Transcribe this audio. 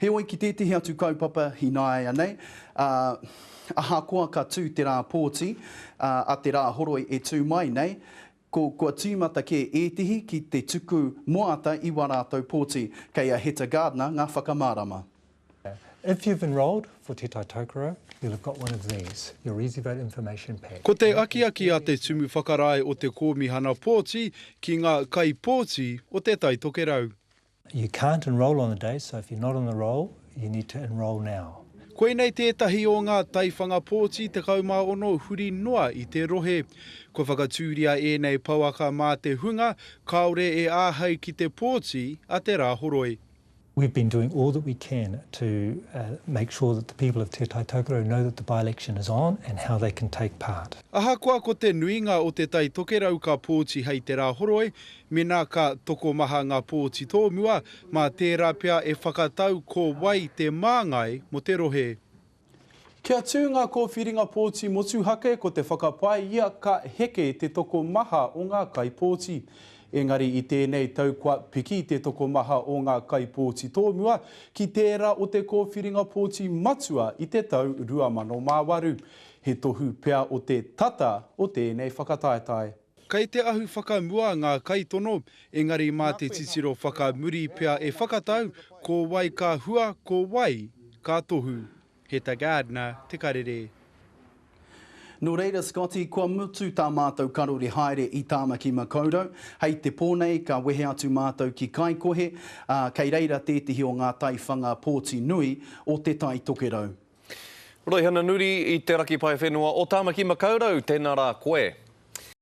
Heoi, ki tētehi atu kaupapa ināianei, ā, ahakoa ka tū te rā pōti, ā, a te Rāhoroi e tū mai nei, ko, kua tīmata kē ētehi ki te tuku moata i wā rātou pōti. Kei a Heta Gardiner ngā whakamārama. If you've enrolled for Te Tai Tokerau, you'll have got one of these, your EasyVote information pack. Ko te akiaki a te Tumu Whakarae o te Kōmihana Pōti ki ngā kaipōti o Te Tai Tokerau. You can't enrol on the day, so if you're not on the roll, you need to enrol now. Koinei tētahi o ngā taiwhanga pōti 16 huri noa i te rohe. Kua whakatūria ēnei pouaka mā te hunga kāore e āhei ki te pōti a te Rāhoroi. We've been doing all that we can to make sure that the people of Te Tai Tokerau know that the by-election is on and how they can take part. Ahakoa ko te nuinga o Te Tai Tokerau ka pōti hei te Rāhoroi, Mēnā ka tokomaha ngā pōti tōmua, mā tērā pea e whakatau ko wai te māngai mō te rohe. Kia tū ngā kōwhiringa pōti motuhake, ko te whakapae ia ka heke te tokomaha o ngā kaipōti. Engari i tēnei tau kua piki te tokomaha o ngā kaipōti tōmua ki tērā o te kōwhiringa pōti matua i te tau 2008. He tohu pea o te tata o tēnei whakataetae. Kei te ahu whakamua ngā kaitono, engari mā te titiro whakamuri pea e whakatau ko wai ka hua, ko wai ka tohu. Heta Gardiner, Te Karere. Nō reira, Scotty, kua mutu tā mātou karore haere i Tāmaki Makaurau. Hei te pō nei, ka wehe atu mātou ki Kaikohe, ā, kei reira tētehi o ngā taiwhanga pōti nui o Te Tai Tokerau. Roihana Nuri i te raki paewhenua o Tāmaki Makaurau, tēnā rā koe.